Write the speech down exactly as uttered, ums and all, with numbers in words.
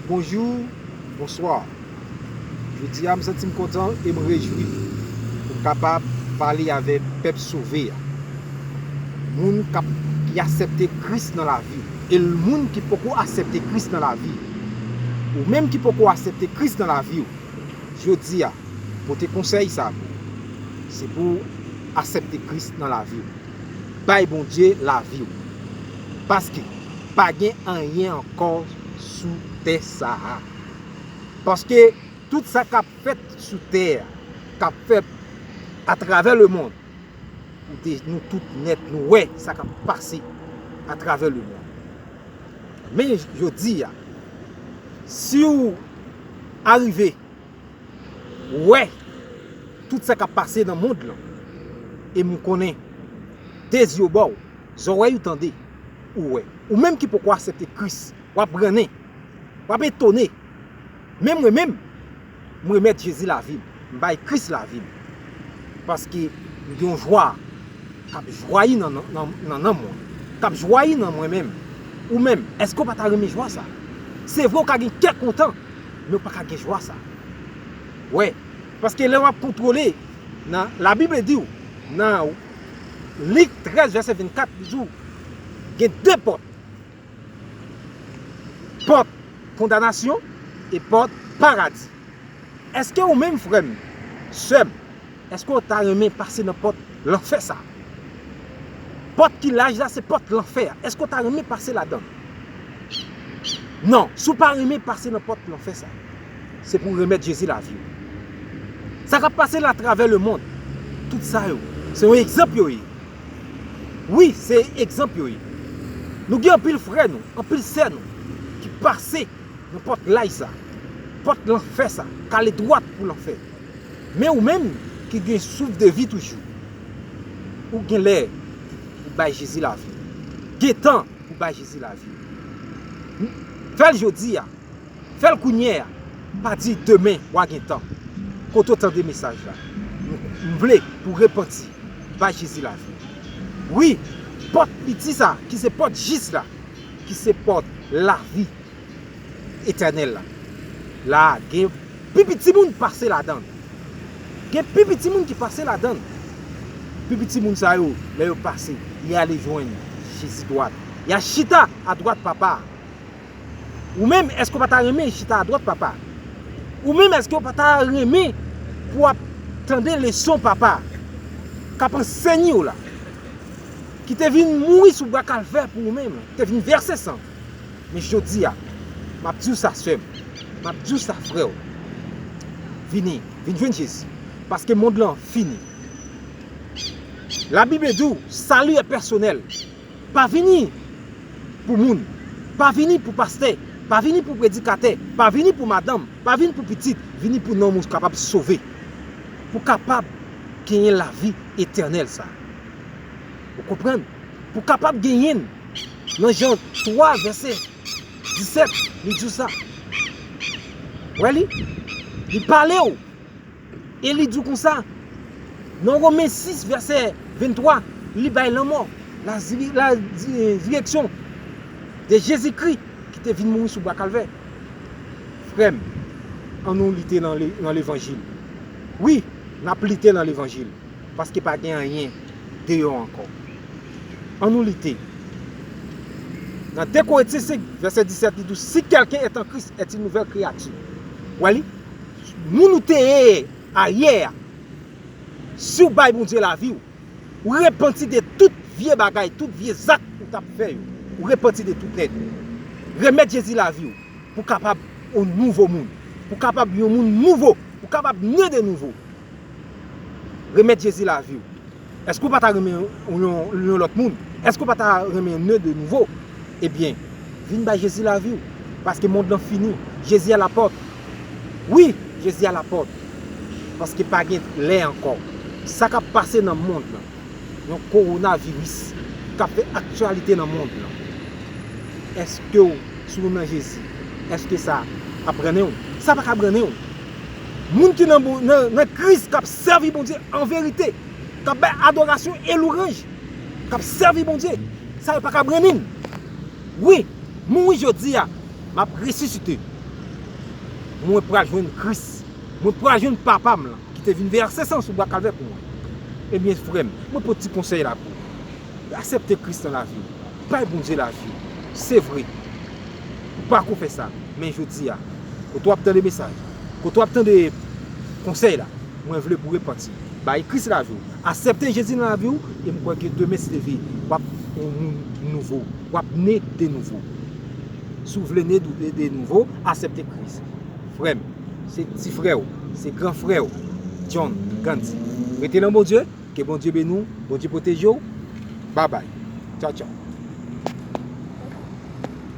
Bonjou, bonswa. Jodi a, m santi m kontan e m rejwi pou m kapab pale avèk pèp sove a. Moun k ap, ki aksepte Kris nan lavi w. E l, moun ki poko aksepte Kris nan lavi w. Ou menm ki poko aksepte Kris nan lavi w, jodi a, pote konsèy sa pou ou. Se pou w aksepte Kris nan lavi w. Bay Bondye lavi w. Paske pa gen anyen ankò sou tè sa a. Paske tout sa k ap fèt sou tè a, k ap fèt atravè lemonn, ou te, nou tout nèt, nou wè sa k ap pase atravè lemonn. Men jodi a, si w arive wè tout sa k ap pase nan mond lan, e m konnen de zye w ba w, zòrèy ou tande, ou wè. Ou menm ki poko aksepte Kris, w ap rannen, w ap etone. Men mwen menm, m remèt Jezi lavi m, m bay Kris lavi m. Paske m gen yon jwa k ap jwayi nan, nan, nan, nan nanm mwen, k ap jwayi nan mwen menm. Ou menm, èske w pa ta renmen jwa sa? Se vre, w ka gen kè kontan, men w pa ka gen jwa sa. Wè, paske lè w ap kontwole, nan, Labib di w, nan Lik trèz, vèsè vennkat, li di w, gen de pòt. Pòt kondanasyon e pòt paradi. Èske ou menm, frè m, sè m, èske w ta renmen pase nan pòt lanfè sa? Pòt ki laj la, se pòt lanfè a. Èske w ta renmen pase ladan l? Non, si w pa renmen pase nan pòt lanfè sa, se pou w remèt Jezi lavi w. Sa k ap pase la atravè lemonn, tout sa yo, se yon egzanp yo ye. Wi, se egzanp yo ye. Nou gen anpil frè nou, anpil sè nou, ki pase nan pòt laj sa, pòt lanfè sa, k ale dwat pou lanfè. Men ou menm ki gen souf de vi toujou, ou gen lè pou bay Jezi lavi w. Gen tan pou bay Jezi lavi w. Fè l jodi a, fè l kounye a, pa di demen w a gen tan. Kote w tande mesaj la, m, m vle pou w repanti, bay Jezi lavi w. Wi, pòt piti sa, ki se pòt jis la, ki se pòt lavi etènèl la. La, gen pi piti moun pase ladan l. Gen pi piti moun ki pase ladan l. Pi piti moun sa yo, lè yo pase, y ale jwenn Jezi dwat. Y a chita adwat Papa a. Ou menm, èske w pa ta renmen chita adwat Papa a? Ou menm, èske w pa ta renmen pou w ap tande leson Papa a k ap anseye w la, ki te vin mouri sou bwa Kalvè pou ou menm, ki te vin vèse san? Men jodi a, m ap di w sa, sè m, m ap di w sa, frè w, vini, vin jwenn Jezi, paske mond lan fini. Labib di w, salut est personnel. Pa vini pou moun, pa vini pou pastè, pa vini pou predikatè, pa vini pou madanm, pa vini pou pitit, vini pou nanm ou kapab sove, pou kapab genyen lavi etènèl sa. Ou konprann? Pou kapab genyen l. Nan Jan twa, vèsè disèt, li di w sa. Wè li? Li pale w. E li di w konsa, nan Women sis, vèsè venntwa, li bay lanmò, la, la di-, direksyon de Jezikri ki te vin mouri sou bwa Kalvè. Frè m, ann nou lite nan le-, nan levanjil. Wi, n ap lite nan levanjil. Paske pa gen anyen deyò ankò. Ann nou lite. Nan de Korentyen senk, vèsè disèt, li di, si quelqu'un est en Christ, est une nouvelle créature. Wè li? Moun ou te ye ayè a, si w bay Bondye lavi w, ou repanti de tout vye bagay, tout vye zak ou t ap fè yo, ou repanti de tout nèt. Remèt Jezi lavi w pou w kapab yon nouvo moun, pou w kapab yon moun nouvo, pou w kapab ne de nouvo. Remèt Jezi lavi w. Èske w pa ta renmen yon, yon, yon lòt moun? Èske w pa ta renmen ne de nouvo? Ebyen, vin bay Jezi lavi w. Paske mond lan fini. Jezi a la pòt. Wi, Jezi a la pòt. Paske pa gen lè ankò. Sa k ap pase nan mond lan, yon kowonaviris k ap fè aktyalite nan mond lan, èske w, si w nan Jezi, èske sa ap brannen w? Sa pa ka brannen w. Moun ki nan, nan, nan Kris k ap sèvi Bondye an verite, k ap bay adorasyon e lwanj, k ap sèvi Bondye, sa yo pa ka brannen l. Wi, mouri jodi a, m ap resisite. Mwen pral jwenn Kris. Mwen pral jwenn papa m lan ki te vin vèse san sou bwa Kalvè pou mwen. Ebyen, frè m, mwen pote ti konsèy la pou ou. Aksepte Kris nan lavi w. Bay Bondye lavi w. Se vre, ou pako fè sa. Men jodi a, kote w ap tande mesaj, kote w ap tande konsèy la, mwen vle pou w repanti. Bay Kris lavi w. Aksepte Jezi nan lavi w, e m kwè ke demen, si Dye vle, w ap yon moun nouvo. W ap ne de nouvo. Si w vle ne de, de nouvo, aksepte Kris. Frè m, se ti frè w, se gran frè w, John Gandhi. Rete nan Bondye, ke Bondye beni w, Bondye pwoteje w. Babay. Tchaw, tchaw.